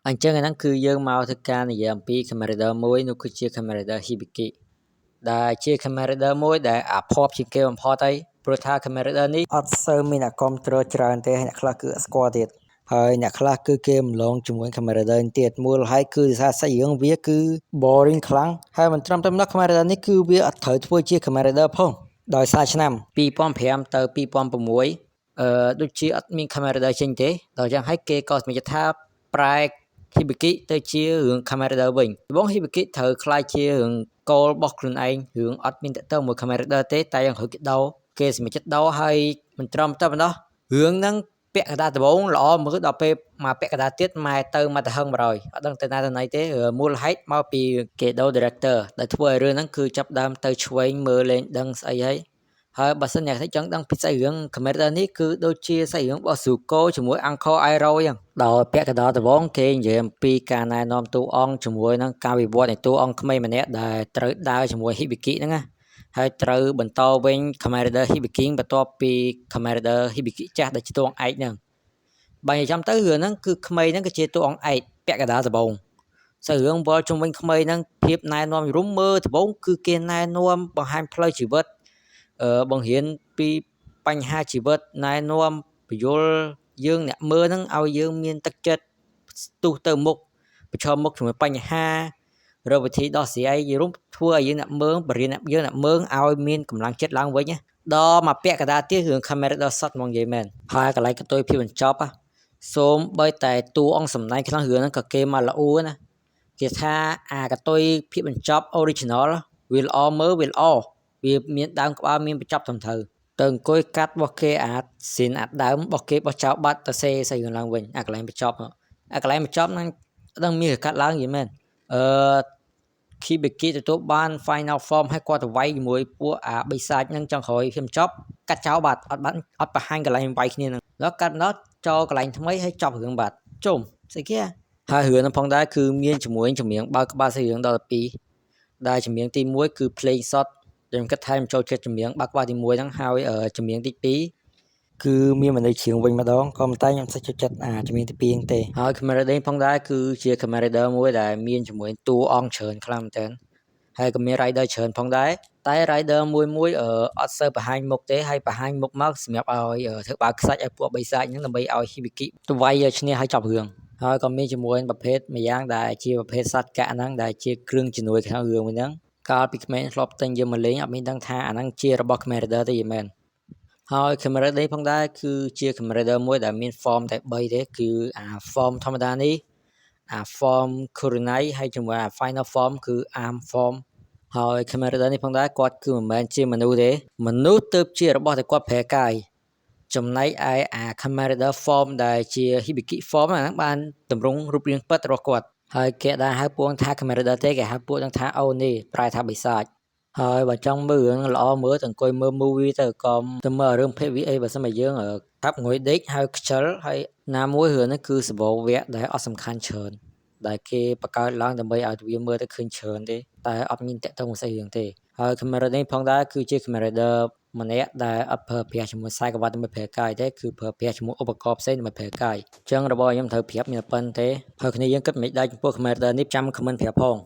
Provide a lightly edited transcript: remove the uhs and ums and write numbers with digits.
អញ្ចឹងអាហ្នឹងគឺយើងមកធ្វើការនិយាយអំពី Kamen Rider មួយនោះគឺជា Kamen Rider Hibiki ដែលជា Kamen Rider មួយដែលអាភ័ព្វជាងគេបំផុតហើយព្រោះថា Kamen Rider នេះអត់សូវមានអ្នកគាំទ្រច្រើនទេហើយអ្នកខ្លះគឺអត់ស្គាល់ទៀតហើយអ្នកខ្លះគឺគេម្លងជាមួយ Kamen Rider នេះទៀតមូលហេតុគឺដោយសារសាច់រឿងវាគឺ boring ខ្លាំងហើយមិនត្រឹមតែប៉ុណ្ណោះ Kamen Rider នេះគឺវាអត់ត្រូវធ្វើជា Kamen Rider ផងដោយសារឆ្នាំ2005ទៅ2006ដូចជាអត់មាន Kamen Rider ចេញទេដល់ចឹងហើយគេក៏សម្រេចថាប្រែ Hibiki ទៅជារឿង Kamen Rider វិញដំបូង Hibiki ត្រូវក្លាយជារឿងគោលរបស់ខ្លួនឯងរឿងអត់មានទាក់ទងមួយ Kamen Rider ទេតែយ៉ាងក្រោយគេដូរគេសម្រេចចិត្តដូរហើយមិនត្រឹមតែប៉ុណ្ណោះរឿងហ្នឹងពាក់កណ្ដាលដំបូងល្អមើលដល់ពេលមកពាក់កណ្ដាលទៀតម៉ែទៅមកទៅហឹងបណ្ដោយអត់ដឹងទៅណាទៅណីទេមូលហេតុមកពីគេដូរ director ដែលធ្វើឲ្យរឿងហ្នឹងគឺចាប់ដើមទៅឆ្វេងមើលលែងដឹងស្អីហើយហើយបើសិនអ្នកចង់ដឹងពីសាច់រឿង Kamen Rider នេះគឺដូចជាសាច់រឿងរបស់ Zuko ជាមួយ Uncle Iroh អញ្ចឹងដោយពាក់កណ្ដាលដំបូងគេនិយាយអំពីការណែនាំតួអង្គជាមួយនឹងការវិវត្តនៃតួអង្គក្មេងម្នាក់ដែលត្រូវដើរជាមួយ Hibiki ហ្នឹងណាហើយត្រូវបន្តវិញ Kamen Rider Hibiki បន្ទាប់ពី Kamen Rider Hibiki ចាស់ដែលជាតួអង្គឯកហ្នឹងបើនិយាយចំទៅរឿងហ្នឹងគឺក្មេងហ្នឹងគឺជាតួអង្គឯកពាក់កណ្ដាលដំបូងសាច់រឿងវិលជុំវិញក្មេងហ្នឹងភាពណែនាំរុំមើលដំបូងគឺគេណែនាំបង្ហាញផ្លូវជីវិតបង្រៀនពីបញ្ហាជីវិតណែនាំពយល់យើងអ្នកមើលហ្នឹងឲ្យយើងមានទឹកចិត្តស្ទុះទៅមុខប្រឈមមុខជាមួយបញ្ហារកវិធីដោះស្រាយយរុំធ្វើឲ្យយើងអ្នកមើលបរិញ្ញាយើងអ្នកមើលឲ្យមានកម្លាំងចិត្តឡើងវិញណាដល់មកពាក់កណ្ដាលទៀតរឿង Kamen Rider សតហ្មងនិយាយមែនហើយកន្លែងកតុយភាពបញ្ចប់សូមបីតែតួអង្គសម្ដែងក្នុងរឿងហ្នឹងក៏គេមកល្អណាគេថាអាកតុយភាពបញ្ចប់ original វាល្អមើលវាល្អវាមានដើមក្បាលមានបញ្ចប់ត្រឹមត្រូវទៅអង្គុយកាត់របស់គេអាស៊ីនអាដើមរបស់គេបោះចោលបាត់ទៅសេស្អីរឿងឡើងវិញអាកន្លែងបញ្ចប់អាកន្លែងបញ្ចប់ហ្នឹងដឹងមានកាត់ឡើងយីមែនអឺ Hibiki ទទួលបាន final form ហើយគាត់ទៅវាយជាមួយពួកអាបិសាចហ្នឹងចុងក្រោយខ្ញុំចប់កាត់ចោលបាត់អត់បានអត់បង្ហាញកន្លែងវាយគ្នាហ្នឹងដល់កាត់ដល់ចូលកន្លែងថ្មីហើយចប់រឿងបាត់ជុំស្អីគេហើយរឿងហ្នឹងផងដែរគឺមានជាមួយចម្រៀងបើកក្បាលសាច់រឿងដល់12ដែលចម្រៀងទី1គឺភ្លេងសុតខ្ញុំគិតថាខ្ញុំចូលចិត្តចម្រៀងបើកក្បាលទី1ហ្នឹងហើយចម្រៀងទី2គឺមានមនុស្សច្រៀងវិញម្ដងក៏ប៉ុន្តែខ្ញុំសិចចូលចិត្តអាចម្រៀងទី2ហ្នឹងទេហើយ Kamen Rider ផងដែរគឺជា Kamen Rider មួយដែលមានជាមួយតួអង្គច្រើនខ្លាំងមែនទែនហើយក៏មាន Rider ច្រើនផងដែរតែ Rider មួយមួយអត់សូវបង្ហាញមុខទេហើយបង្ហាញមុខមកសម្រាប់ឲ្យធ្វើបាវខ្សាច់ឲ្យពួកបិសាចហ្នឹងដើម្បីឲ្យ Hibiki ទៅវាយឈ្នះឲ្យចប់រឿងហើយក៏មានជាមួយប្រភេទម្យ៉ាងដែលជាប្រភេទសត្វកាក់ហ្នឹងដែលជាគ្រឿងជំនួយក្នុងរឿងមួយហ្នឹងកាលពីក្មេងធ្លាប់ទិញយកមកលេងអត់មានដឹងថាអាហ្នឹងជារបស់ Kamen Rider ទេយីមែនហើយ Kamen Rider ផងដែរគឺជា Kamen Rider មួយដែលមាន form តែ3ទេគឺអា form ធម្មតានេះអា form Kurenai ហើយជាមួយអា final form គឺ arm form ហើយ Kamen Rider នេះផងដែរគាត់គឺមិនមែនជាមនុស្សទេមនុស្សទើបជារបស់ដែលគាត់ប្រែកាយចំណែកឯអា Kamen Rider form ដែលជា Hibiki form ហ្នឹងបានតម្រង់រូបរាងពិតរបស់គាត់ហើយគេដែរហៅពួកថា Kamen Rider ទេគេហៅពួកហ្នឹងថាអូនីប្រែថាបិសាចហើយបើចង់មើលរឿងល្អមើលទៅអង្គុយមើល movie ទៅកុំទៅមើលរឿងភេទវាអីបើសិនបើយើងថាប់ងុយដេកហើយខ្ជិលហើយណាមួយរឿងហ្នឹងគឺសបោវគ្គដែលអត់សំខាន់ច្រើនដែលគេបង្កើតឡើងដើម្បីឲ្យវាមើលទៅឃើញច្រើនទេតែអត់មានតាក់ទងមួយសាច់រឿងទេហើយ Kamen Rider នេះផងដែរគឺជា Kamen Rider ម្នាក់ដែលអត់ប្រើប្រាស់ជាមួយខ្សែក្រវ៉ាត់ដើម្បីប្រើកាយទេគឺប្រើប្រាស់ជាមួយឧបករណ៍ផ្សេងដើម្បីប្រើកាយអញ្ចឹងរបស់ខ្ញុំត្រូវប្រាប់មានប៉ុណ្្នឹងទេហើយគ្នាយើងគិតមិនដែរចំពោះ Kamen Rider នេះចាំ comment ប្រាប់ផង។